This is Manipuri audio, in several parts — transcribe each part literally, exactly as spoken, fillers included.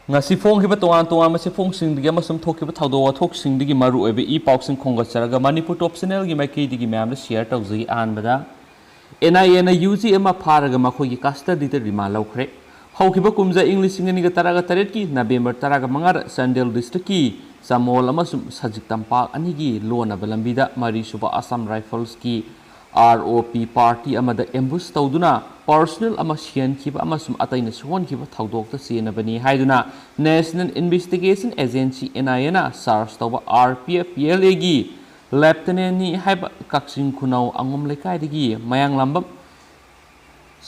ꯉꯁꯤ ꯐꯣꯡꯈꯤꯕ ꯇꯣꯉꯥꯟ ꯇꯣꯉꯥꯟꯕ ꯆꯦꯐꯣꯡꯁꯤꯡꯗꯒꯤ ꯑꯃꯁꯨꯡ ꯊꯣꯛꯈꯤꯕ ꯊꯧꯗꯣꯛ ꯋꯥꯊꯣꯛꯁꯤꯡꯗꯒꯤ ꯃꯔꯨꯑꯣꯏꯕ ꯏ ꯄꯥꯎꯁꯤꯡ ꯈꯣꯝꯒꯠꯆꯔꯒ ꯃꯅꯤꯄꯨꯔ ꯇꯣꯞ ꯆꯦꯅꯦꯜꯒꯤ ꯃꯥꯏꯀꯩꯗꯒꯤ ꯃꯌꯥꯝꯗ ꯁꯤꯌꯔ ꯇꯧꯖꯒꯦ꯫ ꯑꯍꯥꯟꯕꯗ, ꯑꯦꯟ ꯑꯥꯏ ꯑꯦꯅ ꯌꯨ ꯖꯤ ꯑꯃ ꯐꯥꯔꯒ ꯃꯈꯣꯏꯒꯤ ꯀꯁꯇꯗꯤꯗ ꯔꯤꯃꯥꯟ ꯂꯧꯈ꯭ꯔꯦ꯫ ꯍꯧꯈꯤꯕ ꯀꯨꯝꯖꯥ ꯏꯪ ꯂꯤꯁꯤꯡ ꯑꯅꯤꯒ ꯇꯔꯥꯒ ꯇꯔꯦꯠꯀꯤ ꯅꯕꯦꯝꯕꯔ ꯇꯔꯥꯒ ꯃꯉꯥꯗ ꯆꯥꯟꯗꯦꯜ ꯗꯤꯁꯇ꯭ꯔꯤꯛꯀꯤ ꯆꯃꯣꯜ ꯑꯃꯁꯨꯡ ꯁꯖꯤꯛ ꯇꯝꯄꯥꯛ ꯑꯅꯤꯒꯤ ꯂꯣꯟꯅꯕ ꯂꯝꯕꯤꯗ ꯃꯔꯤꯁꯨꯕ ꯑꯁꯥꯝ ꯔꯥꯏꯐꯜꯁꯀꯤ, ꯑꯥꯔ ꯑꯣ ꯄꯤ, ꯄꯥꯔꯇꯤ ꯑꯃꯗ ꯑꯦꯝꯕꯨꯁ ꯇꯧꯗꯨꯅ ꯄꯔꯁꯣꯅꯦꯜ ꯑꯃ ꯁꯤꯍꯟꯈꯤꯕ ꯑꯃꯁꯨꯡ ꯑꯇꯩꯅ ꯁꯣꯛꯍꯟꯈꯤꯕ ꯊꯧꯗꯣꯛꯇ ꯆꯦꯟꯅꯕꯅꯤ ꯍꯥꯏꯗꯨꯅ ꯅꯦꯁꯅꯦꯜ ꯏꯟꯚꯦꯁꯇꯤꯒꯦꯁꯟ ꯑꯦꯖꯦꯟꯁꯤ, ꯑꯦꯟ ꯑꯥꯏ ꯑꯦꯅ, ꯆꯥꯔꯖ ꯇꯧꯕ R P F P L ꯑꯦꯒꯤ ꯂꯦꯞꯇꯅꯦꯟꯅꯤ ꯍꯥꯏꯕ ꯀꯛꯆꯤꯡ ꯈꯨꯅꯧ ꯑꯉꯣꯝ ꯂꯩꯀꯥꯏꯗꯒꯤ ꯃꯌꯥꯡꯂꯥꯝꯕꯝ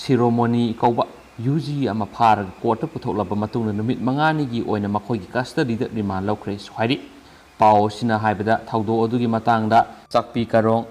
ꯁꯤꯔꯣꯃꯣꯅꯤ ꯀꯧꯕ ꯌꯨ ꯖꯤ ꯑꯃ ꯐꯥꯔꯒ ꯀꯣꯔꯠꯇ ꯄꯨꯊꯣꯛꯂꯕ ꯃꯇꯨꯡꯗ ꯅꯨꯃꯤꯠ ꯃꯉꯥꯅꯤꯒꯤ ꯑꯣꯏꯅ ꯃꯈꯣꯏꯒꯤ ꯀꯁꯇꯗꯤꯗ ꯔꯤꯃꯥꯟ ꯂꯧꯈ꯭ꯔꯦꯁꯨ ꯍꯥꯏꯔꯤ꯫ ꯄꯥꯎ ꯑꯁꯤꯅ ꯍꯥꯏꯕꯗ ꯊꯧꯗꯣꯛ ꯑꯗꯨꯒꯤ ꯃꯇꯥꯡꯗ Chakpi Karong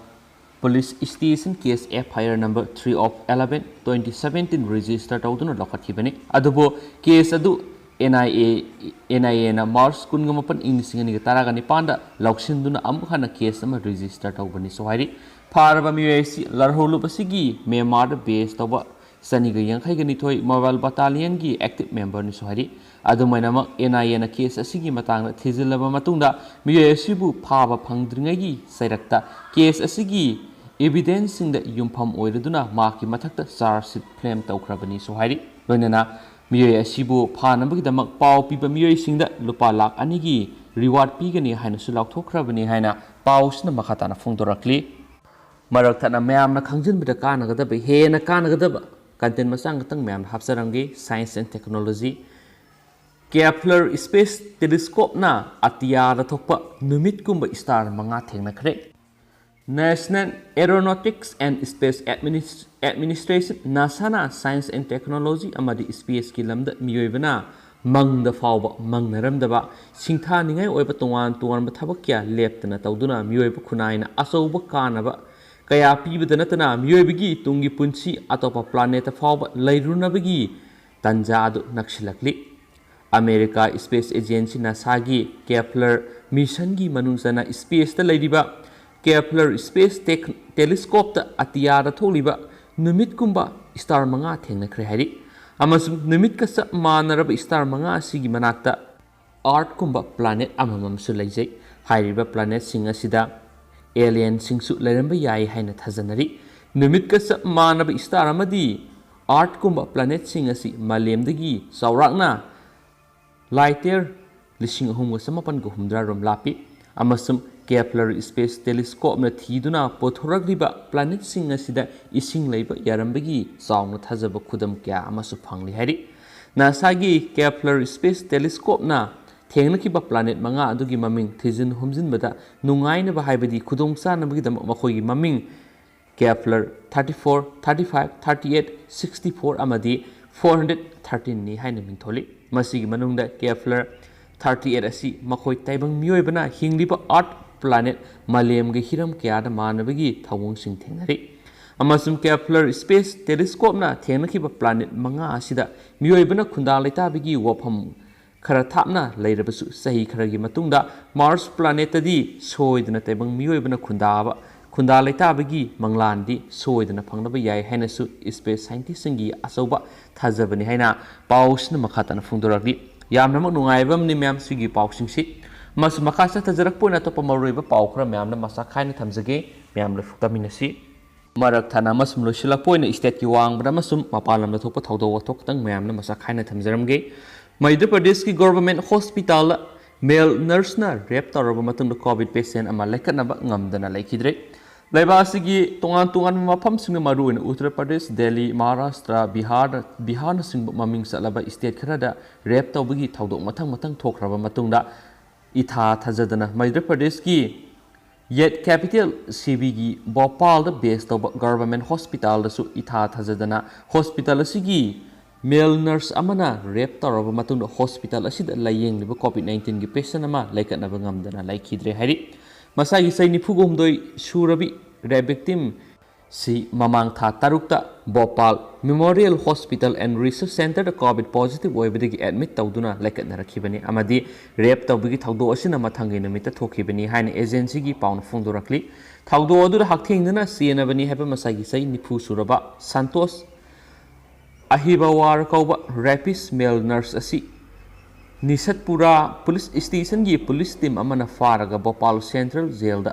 police station case F I R number three of eleven twenty seventeen register ꯇꯧꯗꯨꯅ ꯂꯧꯈꯠꯈꯤꯕꯅꯤ꯫ ꯑꯗꯨꯕꯨ ꯀꯦꯁ ꯑꯗꯨ ꯑꯦꯟ ꯑꯥꯏ ꯑꯦ, ꯑꯦꯟ ꯑꯥꯏ ꯑꯦꯅ ꯃꯥꯔꯆ ꯀꯨꯟꯒ ꯃꯥꯄꯟ ꯏꯪ ꯂꯤꯁꯤꯡ ꯑꯅꯤꯒ ꯇꯔꯥꯒ ꯅꯤꯄꯥꯟꯗ ꯂꯧꯁꯤꯟꯗꯨꯅ ꯑꯃꯨꯛ ꯍꯟꯅ ꯀꯦꯁ ꯑꯃ ꯔꯦꯖꯤꯁꯇꯔ ꯇꯧꯕꯅꯤꯁꯨ ꯍꯥꯏꯔꯤ꯫ ꯐꯥꯔꯕ ꯃꯤꯑꯣꯏ ꯑꯁꯤ ꯂꯥꯜꯍꯧꯂꯨꯞ ꯑꯁꯤꯒꯤ ꯃ꯭ꯌꯥꯟꯃꯥꯔꯗ ꯕꯦꯁ ꯇꯧꯕ ꯆꯅꯤꯒ ꯌꯥꯡꯈꯩꯒ ꯅꯤꯊꯣꯏ ꯃꯣꯕꯥꯏꯜ ꯕꯇꯥꯂꯤꯌꯟꯒꯤ ꯑꯦꯛꯇꯤꯚ ꯃꯦꯝꯕꯔꯅꯤꯁꯨ ꯍꯥꯏꯔꯤ꯫ ꯑꯗꯨꯃꯥꯏꯅꯃꯛ, ꯑꯦꯟ ꯑꯥꯏ ꯑꯦꯅ ꯀꯦꯁ ꯑꯁꯤꯒꯤ ꯃꯇꯥꯡꯗ ꯊꯤꯖꯤꯜꯂꯕ ꯃꯇꯨꯡꯗ ꯃꯤꯑꯣꯏ ꯑꯁꯤꯕꯨ ꯐꯥꯕ ꯐꯪꯗ꯭ꯔꯤꯉꯩꯒꯤ ꯆꯩꯔꯛꯇ ꯀꯦꯁ ꯑꯁꯤꯒꯤ ꯏꯚꯤꯗꯦꯟꯁꯁꯤꯡꯗ ꯌꯨꯝꯐꯝ ꯑꯣꯏꯔꯗꯨꯅ ꯃꯍꯥꯛꯀꯤ ꯃꯊꯛꯇ ꯆꯥꯔꯖ ꯁꯤꯠ ꯐ꯭ꯔꯦꯝ ꯇꯧꯈ꯭ꯔꯕꯅꯤꯁꯨ ꯍꯥꯏꯔꯤ꯫ ꯂꯣꯏꯅꯅ ꯃꯤꯑꯣꯏ ꯑꯁꯤꯕꯨ ꯐꯥꯅꯕꯒꯤꯗꯃꯛ ꯄꯥꯎ ꯄꯤꯕ ꯃꯤꯑꯣꯏꯁꯤꯡꯗ ꯂꯨꯄꯥ ꯂꯥꯈ ꯑꯅꯤꯒꯤ ꯔꯤꯋꯥꯔꯗ ꯄꯤꯒꯅꯤ ꯍꯥꯏꯅꯁꯨ ꯂꯥꯎꯊꯣꯛꯈ꯭ꯔꯕꯅꯤ ꯍꯥꯏꯅ ꯄꯥꯎꯁꯤꯅ ꯃꯈꯥ ꯇꯥꯅ ꯐꯣꯡꯗꯣꯔꯛꯂꯤ꯫ ꯃꯔꯛ ꯊꯠꯅ ꯃꯌꯥꯝꯅ ꯈꯪꯖꯤꯟꯕꯗ ꯀꯥꯟꯅꯒꯗꯕ, ꯍꯦꯟꯅ ꯀꯥꯟꯅꯒꯗꯕ ꯀꯟꯇꯦꯟ ꯃꯆꯥ ꯈꯛꯇꯪ ꯃꯌꯥꯝꯗ ꯍꯥꯞꯆꯔꯝꯒꯦ꯫ Science and Technology, ꯀꯦꯞꯂꯔ ꯁ꯭ꯄꯦꯁ ꯇꯦꯂꯤꯁꯀꯣꯞꯅ ꯑꯇꯤꯌꯥꯗ ꯊꯣꯛꯄ ꯅꯨꯃꯤꯠꯀꯨꯝꯕ ꯁ꯭ꯇꯥꯔ ꯃꯉꯥ ꯊꯦꯡꯅꯈ꯭ꯔꯦ꯫ National Aeronautics and Space Administration, ꯅꯥꯁꯥꯅ science and technology ꯑꯃꯗꯤ ꯁ꯭ꯄꯦꯁꯀꯤ ꯂꯝꯗ ꯃꯤꯑꯣꯏꯕꯅ ꯃꯪꯗ ꯐꯥꯎꯕ ꯃꯪꯅꯔꯝꯗꯕ ꯁꯤꯡꯊꯥꯅꯤꯡꯉꯥꯏ ꯑꯣꯏꯕ ꯇꯣꯉꯥꯟ ꯇꯣꯉꯥꯟꯕ ꯊꯕꯛ ꯀꯌꯥ ꯂꯦꯞꯇꯅ ꯇꯧꯗꯨꯅ ꯃꯤꯑꯣꯏꯕ ꯈꯨꯟꯅꯥꯏꯅ ꯑꯆꯧꯕ ꯀꯥꯟꯅꯕ ꯀꯌꯥ ꯄꯤꯕꯗ ꯅꯠꯇꯅ ꯃꯤꯑꯣꯏꯕꯒꯤ ꯇꯨꯡꯒꯤ ꯄꯨꯟꯁꯤ ꯑꯇꯣꯞꯄ ꯄ꯭ꯂꯥꯅꯦꯠꯇ ꯐꯥꯎꯕ ꯂꯩꯔꯨꯅꯕꯒꯤ ꯇꯟꯖꯥ ꯑꯗꯨ ꯅꯛꯁꯤꯜꯂꯛꯂꯤ꯫ ꯑꯃꯦꯔꯤꯀꯥ ꯁ꯭ꯄꯦꯁ ꯑꯦꯖꯦꯟꯁꯤ ꯅꯥꯁꯥꯒꯤ ꯀꯦꯞꯂꯔ ꯃꯤꯁꯟꯒꯤ ꯃꯅꯨꯡ ꯆꯟꯅ ꯁ꯭ꯄꯦꯁꯇ ꯂꯩꯔꯤꯕ ꯀꯦꯞꯂꯔ ꯁ꯭ꯄꯦꯁ ꯇꯦꯛ-, ꯇꯦꯂꯤꯁꯀꯣꯞꯇ ꯑꯇꯤꯌꯥꯗ ꯊꯣꯛꯂꯤꯕ ꯅꯨꯃꯤꯠꯀꯨꯝꯕ ꯁ꯭ꯇꯥꯔ ꯃꯉꯥ ꯊꯦꯡꯅꯈ꯭ꯔꯦ ꯍꯥꯏꯔꯤ꯫ ꯑꯃꯁꯨꯡ ꯅꯨꯃꯤꯠꯀ ꯆꯞ ꯃꯥꯟꯅꯔꯕ star ꯃꯉꯥ ꯑꯁꯤꯒꯤ ꯃꯅꯥꯛꯇ Earth ꯀꯨꯝꯕ planet ꯑꯃꯃꯝꯁꯨ ꯂꯩꯖꯩ꯫ ꯍꯥꯏꯔꯤꯕ planetꯁꯤꯡ ꯑꯁꯤꯗ alienꯁꯤꯡꯁꯨ ꯂꯩꯔꯝꯕ ꯌꯥꯏ ꯍꯥꯏꯅ ꯊꯥꯖꯅꯔꯤ꯫ ꯅꯨꯃꯤꯠꯀ ꯆꯞ ꯃꯥꯟꯅꯕ star ꯑꯃꯗꯤ Earth ꯀꯨꯝꯕ planetꯁꯤꯡ ꯑꯁꯤ ꯃꯥꯂꯦꯝꯗꯒꯤ ꯆꯥꯎꯔꯥꯛꯅ light year ꯂꯤꯁꯤꯡ ꯑꯍꯨꯝꯒ ꯆꯃꯥꯄꯟꯒ ꯍꯨꯝꯗ꯭ꯔꯥ ꯔꯣꯝ ꯂꯥꯞꯄꯤ, ꯑꯃꯁꯨꯡ Kepler Space Telescopeꯅ ꯊꯤꯗꯨꯅ ꯄꯨꯊꯣꯔꯛꯂꯤꯕ planetꯁꯤꯡ ꯑꯁꯤꯗ ꯏꯁꯤꯡ ꯂꯩꯕ ꯌꯥꯔꯝꯕꯒꯤ ꯆꯥꯎꯅ ꯊꯥꯖꯕ ꯈꯨꯗꯝ ꯀꯌꯥ ꯑꯃꯁꯨ ꯐꯪꯂꯤ ꯍꯥꯏꯔꯤ꯫ NASAꯒꯤ Kepler Space Telescopeꯅ ꯊꯦꯡꯅꯈꯤꯕ planet ꯃꯉꯥ ꯑꯗꯨꯒꯤ ꯃꯃꯤꯡ ꯊꯤꯖꯤꯟ ꯍꯨꯝꯖꯤꯟꯕꯗ ꯅꯨꯡꯉꯥꯏꯅꯕ, ꯍꯥꯏꯕꯗꯤ ꯈꯨꯗꯣꯡꯆꯥꯅꯕꯒꯤꯗꯃꯛ, ꯃꯈꯣꯏꯒꯤ ꯃꯃꯤꯡ Kepler thirty four, thirty five, thirty eight, sixty four ꯑꯃꯗꯤ four hundred thirteen ꯅꯤ ꯍꯥꯏꯅ ꯃꯤꯡꯊꯣꯜꯂꯤ꯫ ꯃꯁꯤꯒꯤ ꯃꯅꯨꯡꯗ Kepler thirty eight ꯑꯁꯤ ꯃꯈꯣꯏ ꯇꯥꯏꯕꯪ ꯃꯤꯑꯣꯏꯕꯅ ꯍꯤꯡꯂꯤꯕ Earth planet ꯃꯥꯂꯦꯝꯒꯤ ꯍꯤꯔꯝ ꯀꯌꯥꯗ ꯃꯥꯟꯅꯕꯒꯤ ꯊꯧꯑꯣꯡꯁꯤꯡ ꯊꯦꯡꯅꯔꯤ, ꯑꯃꯁꯨꯡ Kepler Space Telescopeꯅ ꯊꯦꯡꯅꯈꯤꯕ planet ꯃꯉꯥ ꯑꯁꯤꯗ ꯃꯤꯑꯣꯏꯕꯅ ꯈꯨꯟꯗꯥ ꯂꯩꯇꯥꯕꯒꯤ ꯋꯥꯐꯝ ꯈꯔ ꯊꯥꯞꯅ ꯂꯩꯔꯕꯁꯨ, ꯆꯍꯤ ꯈꯔꯒꯤ ꯃꯇꯨꯡꯗ Mars planetꯇꯗꯤ ꯁꯣꯏꯗꯅ ꯇꯥꯏꯕꯪ ꯃꯤꯑꯣꯏꯕꯅ ꯈꯨꯟꯗꯥꯕ, ꯈꯨꯟꯗꯥ ꯂꯩꯇꯥꯕꯒꯤ ꯃꯪꯂꯥꯟꯗꯤ ꯁꯣꯏꯗꯅ ꯐꯪꯂꯕ ꯌꯥꯏ ꯍꯥꯏꯅꯁꯨ space scientistꯁꯤꯡꯒꯤ ꯑꯆꯧꯕ ꯊꯥꯖꯕꯅꯤ ꯍꯥꯏꯅ ꯄꯥꯎꯁꯤꯅ ꯃꯈꯥ ꯇꯥꯅ ꯐꯣꯡꯗꯣꯔꯛꯂꯤ꯫ ꯌꯥꯝꯅꯃꯛ ꯅꯨꯡꯉꯥꯏꯕ ꯑꯃꯅꯤ ꯃꯌꯥꯝ ꯁꯤꯒꯤ ꯄꯥꯎꯁꯤꯡꯁꯤ꯫ ꯃꯁꯤ ꯃꯈꯥ ꯆꯠꯊꯖꯔꯛꯄ ꯑꯣꯏꯅ ꯑꯇꯣꯞꯄ ꯃꯔꯨꯑꯣꯏꯕ ꯄꯥꯎ ꯈꯔ ꯃꯌꯥꯝꯅ ꯃꯁꯛ ꯈꯥꯏꯅ ꯊꯝꯖꯒꯦ, ꯃꯌꯥꯝ ꯂꯣꯏꯅ ꯇꯥꯃꯤꯟꯅꯁꯤ꯫ ꯃꯔꯛ ꯊꯠꯅ ꯑꯃꯁꯨꯡ ꯂꯣꯏꯁꯤꯜꯂꯛꯄ ꯑꯣꯏꯅ stateꯀꯤ ꯋꯥꯡꯃꯗ ꯑꯃꯁꯨꯡ ꯃꯄꯥꯟ ꯂꯝꯗ ꯊꯣꯛꯄ ꯊꯧꯗꯣꯛ ꯋꯥꯊꯣꯛ ꯈꯛꯇꯪ ꯃꯌꯥꯝꯅ ꯃꯁꯛ ꯈꯥꯏꯅ ꯊꯝꯖꯔꯝꯒꯦ꯫ ꯃꯙ꯭ꯌ ꯄ꯭ꯔꯗꯦꯁꯀꯤ government hospitalꯗ male nurseꯅ rape ꯇꯧꯔꯕ ꯃꯇꯨꯡꯗ COVID patient ꯑꯃ ꯂꯩꯈꯠꯅꯕ ꯉꯝꯗꯅ ꯂꯩꯈꯤꯗ꯭ꯔꯦ꯫ ꯂꯩꯕꯥꯛ ꯑꯁꯤꯒꯤ ꯇꯣꯉꯥꯟ ꯇꯣꯉꯥꯟꯕ ꯃꯐꯝꯁꯤꯡꯗ, ꯃꯔꯨꯑꯣꯏꯅ ꯎꯠꯇꯔ ꯄ꯭ꯔꯗꯦꯁ, ꯗꯦꯜꯂꯤ, ꯃꯍꯥꯔꯥꯁꯇ꯭ꯔ, ꯕꯤꯍꯥꯔ, ꯕꯤꯍꯥꯔꯅꯆꯤꯡꯕ ꯃꯃꯤꯡ ꯆꯠꯂꯕ state ꯈꯔꯗ rape ꯇꯧꯕꯒꯤ ꯊꯧꯗꯣꯛ ꯃꯊꯪ ꯃꯊꯪ ꯊꯣꯛꯈ꯭ꯔꯕ ꯃꯇꯨꯡꯗ ꯏꯊꯥ ꯊꯥꯖꯗꯅ ꯃꯙ꯭ꯌ ꯄ꯭ꯔꯗꯦꯁꯀꯤ ꯌꯦꯠ capital cityꯒꯤ ꯚꯣꯄꯥꯜꯗ base ꯇꯧꯕ government hospitalꯗꯁꯨ ꯏꯊꯥ ꯊꯥꯖꯗꯅ hospital ꯑꯁꯤꯒꯤ male nurse ꯑꯃꯅ rape ꯇꯧꯔꯕ ꯃꯇꯨꯡꯗ hospital ꯑꯁꯤꯗ ꯂꯥꯌꯦꯡꯂꯤꯕ COVID nineteenꯒꯤ patient ꯑꯃ ꯂꯩꯈꯠꯅꯕ ꯉꯝꯗꯅ ꯂꯩꯈꯤꯗ꯭ꯔꯦ ꯍꯥꯏꯔꯤ꯫ ꯃꯁꯥꯒꯤ ꯆꯍꯤ ꯅꯤꯐꯨꯒ ꯍꯨꯝꯗꯣꯏ ꯁꯨꯔꯕꯤ rape victim ꯁꯤ ꯃꯃꯥꯡ ꯊꯥ ꯇꯔꯨꯛꯇ Bhopal Memorial Hospital and Research Centreꯗ COVID positive ꯑꯣꯏꯕꯗꯒꯤ admit ꯇꯧꯗꯨꯅ ꯂꯩꯈꯠꯅꯔꯛꯈꯤꯕꯅꯤ ꯑꯃꯗꯤ rape ꯇꯧꯕꯒꯤ ꯊꯧꯗꯣꯛ ꯑꯁꯤꯅ ꯃꯊꯪꯒꯤ ꯅꯨꯃꯤꯠꯇ ꯊꯣꯛꯈꯤꯕꯅꯤ ꯍꯥꯏꯅ agencyꯒꯤ ꯄꯥꯎꯅ ꯐꯣꯡꯗꯣꯔꯛꯂꯤ꯫ ꯊꯧꯗꯣꯛ ꯑꯗꯨꯗ ꯍꯛꯊꯦꯡꯅꯅ ꯆꯦꯟꯅꯕꯅꯤ ꯍꯥꯏꯕ ꯃꯁꯥꯒꯤ ꯆꯍꯤ ꯅꯤꯐꯨ ꯁꯨꯔꯕ ꯁꯟꯇꯣꯁ ꯑꯍꯤꯕꯋꯥꯔ ꯀꯧꯕ rapist male nurse ꯑꯁꯤ ꯅꯤꯁꯠꯄꯨꯔꯥ police stationꯒꯤ police team ꯑꯃꯅ ꯐꯥꯔꯒ ꯚꯣꯄꯥꯜ central jailꯗ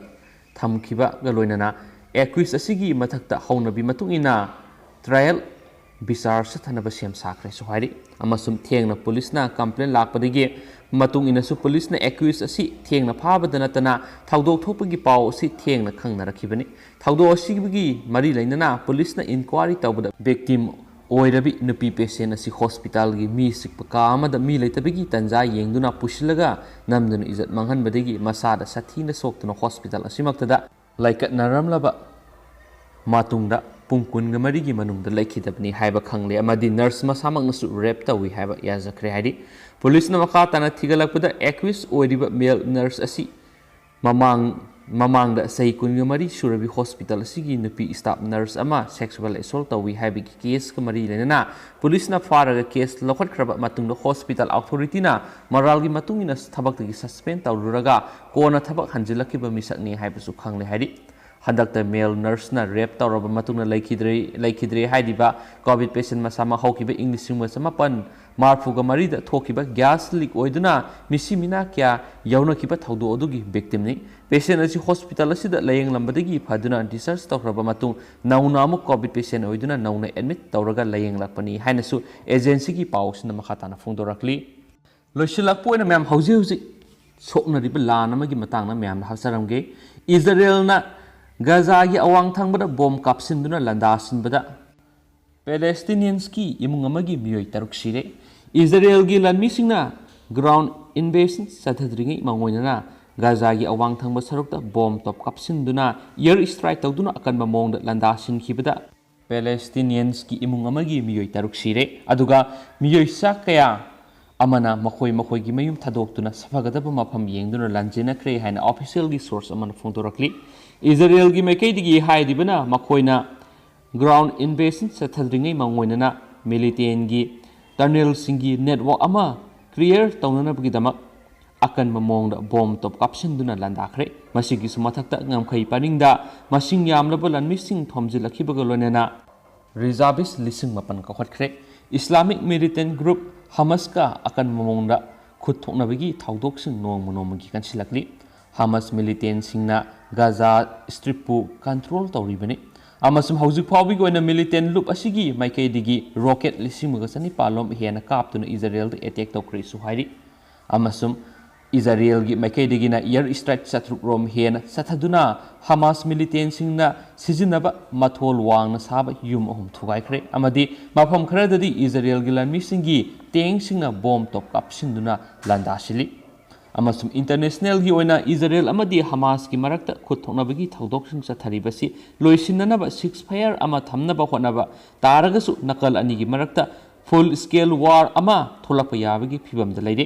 ꯊꯝꯈꯤꯕꯒ ꯂꯣꯏꯅꯅ accused ꯑꯁꯤꯒꯤ ꯃꯊꯛꯇ ꯍꯧꯅꯕꯤ ꯃꯇꯨꯡ ꯏꯟꯅ trial ꯕꯤꯆꯥꯔ ꯆꯠꯊꯅꯕ ꯁꯦꯝ ꯁꯥꯈ꯭ꯔꯦꯁꯨ ꯍꯥꯏꯔꯤ꯫ ꯑꯃꯁꯨꯡ ꯊꯦꯡꯅ policeꯅ complaint ꯂꯥꯛꯄꯗꯒꯤ ꯃꯇꯨꯡ ꯏꯟꯅꯁꯨ policeꯅ accused ꯑꯁꯤ ꯊꯦꯡꯅ ꯐꯥꯕꯗ ꯅꯠꯇꯅ ꯊꯧꯗꯣꯛ ꯊꯣꯛꯄꯒꯤ ꯄꯥꯎ ꯑꯁꯤ ꯊꯦꯡꯅ ꯈꯪꯅꯔꯛꯈꯤꯕꯅꯤ꯫ ꯊꯧꯗꯣꯛ ꯑꯁꯤꯒꯤ ꯃꯔꯤ ꯂꯩꯅꯅ policeꯅ inquiry ꯇꯧꯕꯗ victim ꯑꯣꯏꯔꯕꯤ ꯅꯨꯄꯤ patient ꯑꯁꯤ hospitalꯒꯤ ꯃꯤ ꯆꯤꯛꯄ ꯀꯥ ꯑꯃꯗ ꯃꯤ ꯂꯩꯇꯕꯒꯤ ꯇꯟꯖꯥ ꯌꯦꯡꯗꯨꯅ ꯄꯨꯁꯤꯜꯂꯒ ꯅꯝꯗꯨꯅ ꯏꯖꯠ ꯃꯥꯡꯍꯟꯕꯗꯒꯤ ꯃꯁꯥꯗ ꯁꯥꯊꯤꯅ ꯁꯣꯛꯇꯨꯅ hospital ꯑꯁꯤꯃꯛꯇꯗ ꯂꯥꯏꯀꯠꯅꯔꯝꯂꯕ ꯃꯇꯨꯡꯗ ꯄꯨꯡ ꯀꯨꯟꯒ ꯃꯔꯤꯒꯤ ꯃꯅꯨꯡꯗ ꯂꯩꯈꯤꯗꯕꯅꯤ ꯍꯥꯏꯕ ꯈꯪꯂꯦ ꯑꯃꯗꯤ nurse ꯃꯁꯥꯃꯛꯅꯁꯨ rape ꯇꯧꯏ ꯍꯥꯏꯕ ꯌꯥꯖꯈ꯭ꯔꯦ ꯍꯥꯏꯔꯤ꯫ Policeꯅ ꯃꯈꯥ ꯇꯥꯅ ꯊꯤꯒꯠꯂꯛꯄꯗ accused ꯑꯣꯏꯔꯤꯕ male nurse ꯑꯁꯤ ꯃꯃꯥꯡ ꯃꯃꯥꯡꯗ ꯆꯍꯤ ꯀꯨꯟꯒ ꯃꯔꯤ ꯁꯨꯔꯕꯤ hospital ꯑꯁꯤꯒꯤ ꯅꯨꯄꯤ staff nurse ꯑꯃ sexual assault ꯇꯧꯏ ꯍꯥꯏꯕꯒꯤ caseꯀ ꯃꯔꯤ ꯂꯩꯅꯅ policeꯅ ꯐꯥꯔꯒ case ꯂꯧꯈꯠꯈ꯭ꯔꯕ ꯃꯇꯨꯡꯗ hospital authorityꯅ ꯃꯔꯥꯜꯒꯤ ꯃꯇꯨꯡ ꯏꯟꯅ ꯊꯕꯛꯇꯒꯤ suspend ꯇꯧꯔꯨꯔꯒ ꯀꯣꯟꯅ ꯊꯕꯛ ꯍꯟꯖꯤꯜꯂꯛꯈꯤꯕ ꯃꯤꯁꯛꯅꯤ ꯍꯥꯏꯕꯁꯨ ꯈꯪꯂꯦ ꯍꯥꯏꯔꯤ꯫ ꯍꯟꯗꯛꯇ male nurseꯅ rape ꯇꯧꯔꯕ ꯃꯇꯨꯡꯗ ꯂꯩꯈꯤꯗ꯭ꯔꯦ ꯂꯩꯈꯤꯗ꯭ꯔꯦ ꯍꯥꯏꯔꯤꯕ COVID patient ꯃꯁꯥꯃꯛ ꯍꯧꯈꯤꯕ ꯏꯪ ꯂꯤꯁꯤꯡ ꯑꯃ ꯆꯃꯥꯄꯟ ꯃꯔꯤꯐꯨꯒ ꯃꯔꯤꯗ ꯊꯣꯛꯈꯤꯕ gas leak ꯑꯣꯏꯗꯨꯅ ꯃꯤꯁꯤ ꯃꯤꯅꯥ ꯀꯌꯥ ꯌꯥꯎꯅꯈꯤꯕ ꯊꯧꯗꯣꯛ ꯑꯗꯨꯒꯤ victimꯅꯤ꯫ Patient ꯑꯁꯤ hospital ꯑꯁꯤꯗ ꯂꯥꯌꯦꯡꯂꯝꯕꯗꯒꯤ ꯐꯗꯨꯅ discharge ꯇꯧꯈ꯭ꯔꯕ ꯃꯇꯨꯡ ꯅꯧꯅ ꯑꯃꯨꯛ COVID patient ꯑꯣꯏꯗꯨꯅ ꯅꯧꯅ admit ꯇꯧꯔꯒ ꯂꯥꯌꯦꯡꯂꯛꯄꯅꯤ ꯍꯥꯏꯅꯁꯨ agencyꯒꯤ ꯄꯥꯎꯁꯤꯅ ꯃꯈꯥ ꯇꯥꯅ ꯐꯣꯡꯗꯣꯔꯛꯂꯤ꯫ ꯂꯣꯏꯁꯤꯜꯂꯛꯄ ꯑꯣꯏꯅ ꯃꯌꯥꯝ ꯍꯧꯖꯤꯛ ꯍꯧꯖꯤꯛ ꯁꯣꯛꯅꯔꯤꯕ ꯂꯥꯟ ꯑꯃꯒꯤ ꯃꯇꯥꯡꯗ ꯃꯌꯥꯝꯗ ꯍꯥꯏꯖꯔꯝꯒꯦ꯫ ꯏꯖꯔꯦꯜꯅ ꯒꯖꯥꯒꯤ ꯑꯋꯥꯡ ꯊꯪꯕꯗ bomb ꯀꯥꯞꯁꯤꯟꯗꯨꯅ ꯂꯥꯟꯗꯥꯁꯤꯟꯕꯗ Palestiniansꯀꯤ ꯏꯃꯨꯡ ꯑꯃꯒꯤ ꯃꯤꯑꯣꯏ ꯇꯔꯨꯛ ꯁꯤꯔꯦ꯫ ꯏꯖꯔꯦꯜꯒꯤ ꯂꯥꯟꯃꯤꯁꯤꯡꯅ ground invasion ꯆꯠꯊꯗ꯭ꯔꯤꯉꯩ ꯃꯥꯡꯑꯣꯏꯅꯅ ꯒꯖꯥꯒꯤ ꯑꯋꯥꯡ ꯊꯪꯕ ꯁꯔꯨꯛꯇ bomb ꯇꯣꯞ ꯀꯥꯞꯁꯤꯟꯗꯨꯅ air strike ꯇꯧꯗꯨꯅ ꯑꯀꯟꯕ ꯃꯑꯣꯡꯗ ꯂꯥꯟꯗꯥꯁꯤꯟꯈꯤꯕꯗ Palestiniansꯀꯤ ꯏꯃꯨꯡ ꯑꯃꯒꯤ ꯃꯤꯑꯣꯏ ꯇꯔꯨꯛ ꯁꯤꯔꯦ, ꯑꯗꯨꯒ ꯃꯤꯑꯣꯏ ꯆꯥ ꯀꯌꯥ ꯑꯃꯅ ꯃꯈꯣꯏ ꯃꯈꯣꯏꯒꯤ ꯃꯌꯨꯝ ꯊꯥꯗꯣꯛꯇꯨꯅ ꯐꯒꯗꯕ ꯃꯐꯝ ꯌꯦꯡꯗꯨꯅ ꯂꯥꯟꯖꯦꯟꯅꯈ꯭ꯔꯦ ꯍꯥꯏꯅ officialꯒꯤ source ꯑꯃꯅ ꯐꯣꯡꯗꯣꯔꯛꯂꯤ꯫ ꯏꯖꯔꯦꯜꯒꯤ ꯃꯥꯏꯀꯩꯗꯒꯤ ꯍꯥꯏꯔꯤꯕꯅ ꯃꯈꯣꯏꯅ ground invasion ꯆꯠꯊꯗ꯭ꯔꯤꯉꯩ ꯃꯥꯡꯑꯣꯏꯅꯅ militantꯒꯤ tunnelꯁꯤꯡꯒꯤ network ꯑꯃ clear ꯇꯧꯅꯅꯕꯒꯤꯗꯃꯛ ꯑꯀꯟꯕ ꯃꯑꯣꯡꯗ bomb ꯇꯣꯞ ꯀꯥꯞꯁꯤꯟꯗꯨꯅ ꯂꯥꯟꯗꯥꯈ꯭ꯔꯦ꯫ ꯃꯁꯤꯒꯤꯁꯨ ꯃꯊꯛꯇ ꯉꯝꯈꯩ ꯄꯔꯤꯡꯗ ꯃꯁꯤꯡ ꯌꯥꯝꯂꯕ ꯂꯥꯟꯃꯤꯁꯤꯡ ꯊꯣꯝꯖꯤꯜꯂꯛꯈꯤꯕꯒ ꯂꯣꯏꯅꯅ Reservist ꯂꯤꯁꯤꯡ ꯃꯥꯄꯟ ꯀꯧꯈꯠꯈ꯭ꯔꯦ꯫ Islamic militant group Hamasꯀ ꯑꯀꯟꯕ ꯃꯑꯣꯡꯗ ꯈꯨꯠ ꯊꯣꯛꯅꯕꯒꯤ ꯊꯧꯗꯣꯛꯁꯤꯡ ꯅꯣꯡꯃ ꯅꯣꯡꯃꯒꯤ ꯀꯟꯁꯤꯜꯂꯛꯂꯤ꯫ Hamas militantꯁꯤꯡꯅ ꯒꯥꯖꯥ ꯁ꯭ꯇ꯭ꯔꯤꯞꯄꯨ ꯀꯟꯇ꯭ꯔꯣꯜ ꯇꯧꯔꯤꯕꯅꯤ ꯑꯃꯁꯨꯡ ꯍꯧꯖꯤꯛ ꯐꯥꯎꯕꯒꯤ ꯑꯣꯏꯅ militant ꯂꯨꯞ ꯑꯁꯤꯒꯤ ꯃꯥꯏꯀꯩꯗꯒꯤ ꯔꯣꯀꯦꯠ ꯂꯤꯁꯤꯡ ꯑꯃꯒ ꯆꯅꯤꯄꯥꯟ ꯂꯣꯝ ꯍꯦꯟꯅ ꯀꯥꯞꯇꯨꯅ ꯏꯖꯔꯦꯜꯗ ꯑꯦꯇꯦꯛ ꯇꯧꯈ꯭ꯔꯦꯁꯨ ꯍꯥꯏꯔꯤ꯫ ꯑꯃꯁꯨꯡ ꯏꯖꯔꯦꯜꯒꯤ ꯃꯥꯏꯀꯩꯗꯒꯤꯅ air strike ꯆꯥꯇ꯭ꯔꯨꯛ ꯔꯣꯝ ꯍꯦꯟꯅ ꯆꯠꯊꯗꯨꯅ Hamas militantꯁꯤꯡꯅ ꯁꯤꯖꯤꯟꯅꯕ ꯃꯊꯣꯜ ꯋꯥꯡꯅ ꯁꯥꯕ ꯌꯨꯝ ꯑꯍꯨꯝ ꯊꯨꯒꯥꯏꯈ꯭ꯔꯦ ꯑꯃꯗꯤ ꯃꯐꯝ ꯈꯔꯗꯗꯤ ꯏꯖꯔꯦꯜꯒꯤ ꯂꯥꯟꯃꯤꯁꯤꯡꯒꯤ ꯇꯦꯡꯁꯤꯡꯅ ꯕꯣꯝ ꯇꯣꯞ ꯀꯥꯞꯁꯤꯟꯗꯨꯅ ꯂꯥꯟꯗꯥꯁꯤꯜꯂꯤ꯫ ꯑꯃꯁꯨꯡ internationalꯒꯤ ꯑꯣꯏꯅ ꯏꯖꯔꯦꯜ ꯑꯃꯗꯤ ꯍꯃꯥꯁꯀꯤ ꯃꯔꯛꯇ ꯈꯨꯠ ꯊꯣꯛꯅꯕꯒꯤ ꯊꯧꯗꯣꯛꯁꯤꯡ ꯆꯠꯊꯔꯤꯕꯁꯤ ꯂꯣꯏꯁꯤꯟꯅꯅꯕ ceasefire ꯑꯃ ꯊꯝꯅꯕ ꯍꯣꯠꯅꯕ ꯇꯥꯔꯒꯁꯨ ꯅꯥꯀꯜ ꯑꯅꯤꯒꯤ ꯃꯔꯛꯇ full scale war ꯑꯃ ꯊꯣꯛꯂꯛꯄ ꯌꯥꯕꯒꯤ ꯐꯤꯕꯝꯗ ꯂꯩꯔꯦ꯫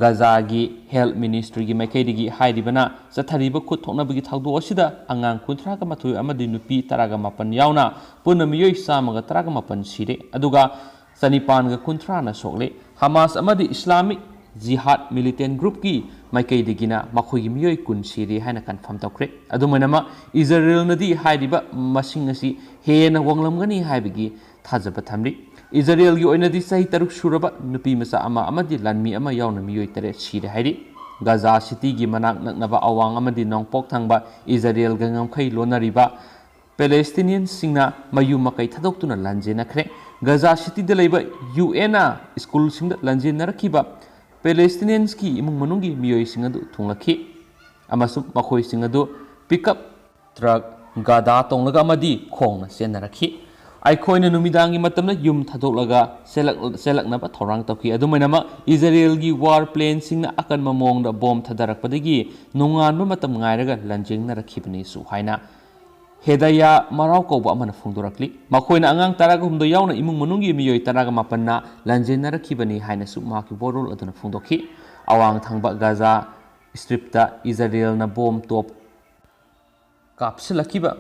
ꯒꯥꯖꯥꯒꯤ health ministryꯒꯤ ꯃꯥꯏꯀꯩꯗꯒꯤ ꯍꯥꯏꯔꯤꯕꯅ ꯆꯠꯊꯔꯤꯕ ꯈꯨꯠ ꯊꯣꯛꯅꯕꯒꯤ ꯊꯧꯗꯣꯛ ꯑꯁꯤꯗ ꯑꯉꯥꯡ ꯀꯨꯟꯊ꯭ꯔꯥꯒ ꯃꯥꯊꯣꯏ ꯑꯃꯗꯤ ꯅꯨꯄꯤ ꯇꯔꯥꯒ ꯃꯥꯄꯟ ꯌꯥꯎꯅ ꯄꯨꯟꯅ ꯃꯤꯑꯣꯏ ꯆꯥꯝꯃꯒ ꯇꯔꯥꯒ ꯃꯥꯄꯟ ꯁꯤꯔꯦ, ꯑꯗꯨꯒ ꯆꯅꯤꯄꯥꯟꯒ ꯀꯨꯟꯊ꯭ꯔꯥꯅ ꯁꯣꯛꯂꯦ꯫ ꯍꯃꯥꯁ ꯑꯃꯗꯤ Islamic Jihad militant groupꯀꯤ ꯃꯥꯏꯀꯩꯗꯒꯤꯅ ꯃꯈꯣꯏꯒꯤ ꯃꯤꯑꯣꯏ ꯀꯨꯟ ꯁꯤꯔꯦ ꯍꯥꯏꯅ confirm ꯇꯧꯈ꯭ꯔꯦ꯫ ꯑꯗꯨꯝ ꯑꯣꯏꯅꯃꯛ, ꯏꯖꯔꯦꯜꯅꯗꯤ ꯍꯥꯏꯔꯤꯕ ꯃꯁꯤꯡ ꯑꯁꯤ ꯍꯦꯟꯅ ꯋꯥꯡꯂꯝꯒꯅꯤ ꯍꯥꯏꯕꯒꯤ ꯊꯥꯖꯕ ꯊꯝꯂꯤ꯫ ꯏꯖꯔꯦꯜꯒꯤ ꯑꯣꯏꯅꯗꯤ ꯆꯍꯤ ꯇꯔꯨꯛ ꯁꯨꯔꯕ ꯅꯨꯄꯤ ꯃꯆꯥ ꯑꯃ ꯑꯃꯗꯤ ꯂꯥꯟꯃꯤ ꯑꯃ ꯌꯥꯎꯅ ꯃꯤꯑꯣꯏ ꯇꯔꯦꯠ ꯁꯤꯔꯦ ꯍꯥꯏꯔꯤ꯫ ꯒꯥꯖꯥ ꯁꯤꯇꯤꯒꯤ ꯃꯅꯥꯛ ꯅꯛꯅꯕ ꯑꯋꯥꯡ ꯑꯃꯗꯤ ꯅꯣꯡꯄꯣꯛ ꯊꯪꯕ ꯏꯖꯔꯦꯜꯒ ꯉꯝꯈꯩ ꯂꯣꯟꯅꯔꯤꯕ Palestinianꯁꯤꯡꯅ ꯃꯌꯨꯝ ꯃꯀꯩ ꯊꯥꯗꯣꯛꯇꯨꯅ ꯂꯥꯟꯖꯦꯟꯅꯈ꯭ꯔꯦ꯫ ꯒꯥꯖꯥ ꯁꯤꯇꯤꯗ ꯂꯩꯕ UNꯅ ꯁ꯭ꯀꯨꯜꯁꯤꯡꯗ ꯂꯥꯟꯖꯦꯟꯅꯔꯛꯈꯤꯕ Palestinianꯁꯀꯤ ꯏꯃꯨꯡ ꯃꯅꯨꯡꯒꯤ ꯃꯤꯑꯣꯏꯁꯤꯡ ꯑꯗꯨ ꯊꯨꯡꯂꯈꯤ ꯑꯃꯁꯨꯡ ꯃꯈꯣꯏꯁꯤꯡ ꯑꯗꯨ pickup truck, ꯒꯥꯗꯥ ꯇꯣꯡꯂꯒ ꯑꯃꯗꯤ ꯈꯣꯡꯅ ꯆꯦꯟꯅꯔꯛꯈꯤ꯫ ꯑꯩꯈꯣꯏꯅ ꯅꯨꯃꯤꯗꯥꯡꯒꯤ ꯃꯇꯝꯗ ꯌꯨꯝ ꯊꯥꯗꯣꯛꯂꯒ ꯆꯦꯜꯂꯛ-, ꯆꯦꯜꯂꯛꯅꯕ ꯊꯧꯔꯥꯡ ꯇꯧꯈꯤ꯫ ꯑꯗꯨꯝ ꯑꯣꯏꯅꯃꯛ, ꯏꯖꯔꯦꯜꯒꯤ war planeꯁꯤꯡꯅ ꯑꯀꯟꯕ ꯃꯑꯣꯡꯗ ꯕꯣꯝ ꯊꯥꯗꯔꯛꯄꯗꯒꯤ ꯅꯣꯡꯉꯥꯟꯕ ꯃꯇꯝ ꯉꯥꯏꯔꯒ ꯂꯥꯟꯖꯦꯡꯅꯔꯛꯈꯤꯕꯅꯤꯁꯨ ꯍꯥꯏꯅ ꯍꯦꯗꯥꯌꯥ ꯃꯔꯥꯎ ꯀꯧꯕ ꯑꯃꯅ ꯐꯣꯡꯗꯣꯔꯛꯂꯤ꯫ ꯃꯈꯣꯏꯅ ꯑꯉꯥꯡ ꯇꯔꯥꯒ ꯍꯨꯝꯗꯣꯏ ꯌꯥꯎꯅ ꯏꯃꯨꯡ ꯃꯅꯨꯡꯒꯤ ꯃꯤꯑꯣꯏ ꯇꯔꯥꯒ ꯃꯥꯄꯟꯅ ꯂꯥꯟꯖꯦꯟꯅꯔꯛꯈꯤꯕꯅꯤ ꯍꯥꯏꯅꯁꯨ ꯃꯍꯥꯛꯀꯤ ꯋꯥꯔꯣꯜ ꯑꯗꯨꯅ ꯐꯣꯡꯗꯣꯛꯈꯤ꯫ ꯑꯋꯥꯡ ꯊꯪꯕ ꯒꯥꯖꯥ ꯁ꯭ꯇ꯭ꯔꯤꯞꯇ ꯏꯖꯔꯦꯜꯅ ꯕꯣꯝ ꯇꯣꯞ ꯀꯥꯞꯁꯤꯜꯂꯛꯈꯤꯕ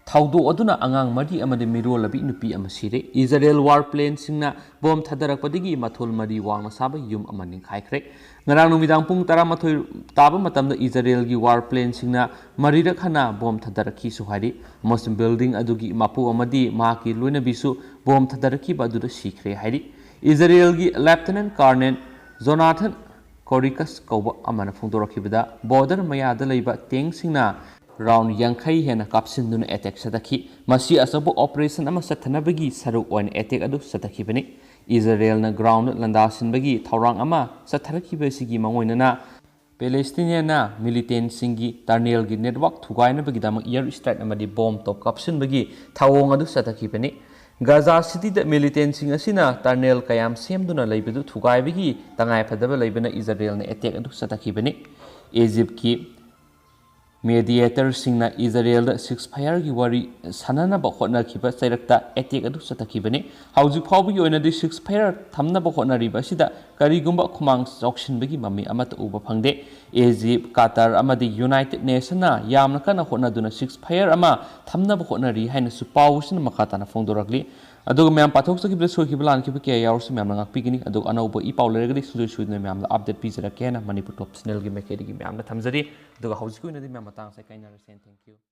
ꯊꯧꯗꯣꯛ ꯑꯗꯨꯅ ꯑꯉꯥꯡ ꯃꯔꯤ ꯑꯃꯗꯤ ꯃꯤꯔꯣꯜꯂꯕꯤ ꯅꯨꯄꯤ ꯑꯃ ꯁꯤꯔꯦ꯫ ꯏꯖꯔꯦꯜ ꯋꯥꯔ ꯄ꯭ꯂꯦꯟꯁꯤꯡꯅ ꯕꯣꯝ ꯊꯥꯗꯔꯛꯄꯗꯒꯤ ꯃꯊꯣꯜ ꯃꯔꯤ ꯋꯥꯡꯅ ꯁꯥꯕ ꯌꯨꯝ ꯑꯃ ꯅꯤꯡꯈꯥꯏꯈ꯭ꯔꯦ꯫ ꯉꯔꯥꯡ ꯅꯨꯃꯤꯗꯥꯡ ꯄꯨꯡ ꯇꯔꯥꯃꯥꯊꯣꯏ ꯇꯥꯕ ꯃꯇꯝꯗ ꯏꯖꯔꯦꯜꯒꯤ ꯋꯥꯔ ꯄ꯭ꯂꯦꯟꯁꯤꯡꯅ ꯃꯔꯤꯔꯛ ꯍꯟꯅ ꯕꯣꯝ ꯊꯥꯗꯔꯛꯈꯤꯁꯨ ꯍꯥꯏꯔꯤ, ꯑꯃꯁꯨꯡ ꯕꯤꯜꯗꯤꯡ ꯑꯗꯨꯒꯤ ꯃꯄꯨ ꯑꯃꯗꯤ ꯃꯍꯥꯛꯀꯤ ꯂꯣꯏꯅꯕꯤꯁꯨ ꯕꯣꯝ ꯊꯥꯗꯔꯛꯈꯤꯕ ꯑꯗꯨꯗ ꯁꯤꯈ꯭ꯔꯦ ꯍꯥꯏꯔꯤ꯫ ꯏꯖꯔꯦꯜꯒꯤ ꯂꯦꯐꯇꯤꯅꯦꯟ ꯀꯔꯅꯦꯜ ꯖꯣꯅꯥꯊꯟ ꯀꯣꯔꯤꯀꯁ ꯀꯧꯕ ꯑꯃꯅ ꯐꯣꯡꯗꯣꯔꯛꯈꯤꯕꯗ, ꯕꯣꯔꯗꯔ ꯃꯌꯥꯗ ꯂꯩꯕ ꯇꯦꯡꯁꯤꯡꯅ ꯔꯥꯎꯟ ꯌꯥꯡꯈꯩ ꯍꯦꯟꯅ ꯀꯥꯞꯁꯤꯟꯗꯨꯅ ꯑꯦꯇꯦꯛ ꯆꯠꯊꯈꯤ꯫ ꯃꯁꯤ ꯑꯆꯧꯕ ꯑꯣꯄꯔꯦꯁꯟ ꯑꯃ ꯆꯠꯊꯅꯕꯒꯤ ꯁꯔꯨꯛ ꯑꯣꯏꯅ ꯑꯦꯇꯦꯛ ꯑꯗꯨ ꯆꯠꯊꯈꯤꯕꯅꯤ꯫ ꯏꯖꯔꯦꯜꯅ ꯒ꯭ꯔꯥꯎꯟꯗ ꯂꯥꯟꯗꯥꯁꯤꯟꯕꯒꯤ ꯊꯧꯔꯥꯡ ꯑꯃ ꯆꯠꯊꯔꯛꯈꯤꯕꯁꯤꯒꯤ ꯃꯥꯡꯑꯣꯏꯅꯅ ꯄꯦꯂꯦꯁꯇꯤꯅꯤꯌꯥꯟꯅ ꯃꯤꯂꯤꯇꯦꯟꯁꯤꯡꯒꯤ ꯇꯔꯅꯦꯜꯒꯤ ꯅꯦꯠꯋꯥꯔꯛ ꯊꯨꯒꯥꯏꯅꯕꯒꯤꯗꯃꯛ ꯑꯦꯌꯔ ꯁ꯭ꯇ꯭ꯔꯥꯏꯛ ꯑꯃꯗꯤ ꯕꯣꯝ ꯇꯣꯞ ꯀꯥꯞꯁꯤꯟꯕꯒꯤ ꯊꯧꯑꯣꯡ ꯑꯗꯨ ꯆꯠꯊꯈꯤꯕꯅꯤ꯫ ꯒꯥꯖꯥ ꯁꯤꯇꯤꯗ ꯃꯤꯂꯤꯇꯦꯟꯁꯤꯡ ꯑꯁꯤꯅ ꯇꯔꯅꯦꯜ ꯀꯌꯥꯝ ꯁꯦꯝꯗꯨꯅ ꯂꯩꯕꯗꯨ ꯊꯨꯒꯥꯏꯕꯒꯤ ꯇꯉꯥꯏꯐꯗꯕ ꯂꯩꯕꯅ ꯏꯖꯔꯦꯜꯅ ꯑꯦꯇꯦꯛ ꯑꯗꯨ ꯆꯠꯊꯈꯤꯕꯅꯤ꯫ ꯏꯖꯤꯞꯀꯤ ꯃꯦꯗꯤꯌꯦꯇꯔꯁꯤꯡꯅ ꯏꯖꯔꯦꯜꯗ ꯁꯤꯁ ꯐꯥꯌꯔꯒꯤ ꯋꯥꯔꯤ ꯁꯥꯟꯅꯅꯕ ꯍꯣꯠꯅꯈꯤꯕ ꯆꯩꯔꯛꯇ ꯑꯦꯇꯦꯛ ꯑꯗꯨ ꯆꯠꯊꯈꯤꯕꯅꯤ꯫ ꯍꯧꯖꯤꯛ ꯐꯥꯎꯕꯒꯤ ꯑꯣꯏꯅꯗꯤ ꯁꯤꯁ ꯐꯥꯌꯔ ꯊꯝꯅꯕ ꯍꯣꯠꯅꯔꯤꯕ ꯑꯁꯤꯗ ꯀꯔꯤꯒꯨꯝꯕ ꯈꯨꯃꯥꯡ ꯆꯥꯎꯁꯤꯟꯕꯒꯤ ꯃꯃꯤ ꯑꯃꯠꯇ ꯎꯕ ꯐꯪꯗꯦ꯫ ꯏꯖꯤꯞ, ꯀꯇꯔ ꯑꯃꯗꯤ ꯌꯨꯅꯥꯏꯇꯦꯗ ꯅꯦꯁꯟꯅ ꯌꯥꯝꯅ ꯀꯟꯅ ꯍꯣꯠꯅꯗꯨꯅ ꯁꯤꯁ ꯐꯥꯌꯔ ꯑꯃ ꯊꯝꯅꯕ ꯍꯣꯠꯅꯔꯤ ꯍꯥꯏꯅꯁꯨ ꯄꯥꯎꯁꯤꯅ ꯃꯈꯥ ꯇꯥꯅ ꯐꯣꯡꯗꯣꯔꯛꯂꯤ꯫ ꯑꯗꯨꯒ ꯃꯌꯥꯝ ꯄꯥꯊꯣꯛꯆꯈꯤꯕꯗ ꯁꯣꯏꯈꯤꯕ ꯂꯥꯟꯈꯤꯕ ꯀꯌꯥ ꯌꯥꯎꯔꯁꯨ ꯃꯌꯥꯝꯅ ꯉꯥꯛꯄꯤꯒꯅꯤ꯫ ꯑꯗꯨꯒ ꯑꯅꯧꯕ ꯏ ꯄꯥꯎ ꯂꯩꯔꯒꯗꯤ ꯁꯨꯡꯁꯣꯏ ꯁꯣꯏꯗꯅ ꯃꯌꯥꯝꯗ ꯑꯞꯗꯦꯠ ꯄꯤꯖꯔꯛꯀꯦ ꯍꯥꯏꯅ ꯃꯅꯤꯄꯨꯔ ꯇꯣꯞ ꯆꯦꯅꯦꯜꯒꯤ ꯃꯥꯏꯀꯩꯗꯒꯤ ꯃꯌꯥꯝꯗ ꯊꯝꯖꯔꯤ꯫ ꯑꯗꯨꯒ ꯍꯧꯖꯤꯛꯀꯤ ꯑꯣꯏꯅꯗꯤ ꯃꯌꯥꯝ ꯃꯇꯥꯡꯁꯦ ꯀꯥꯏꯅꯔꯁꯦ꯫ Thank you꯫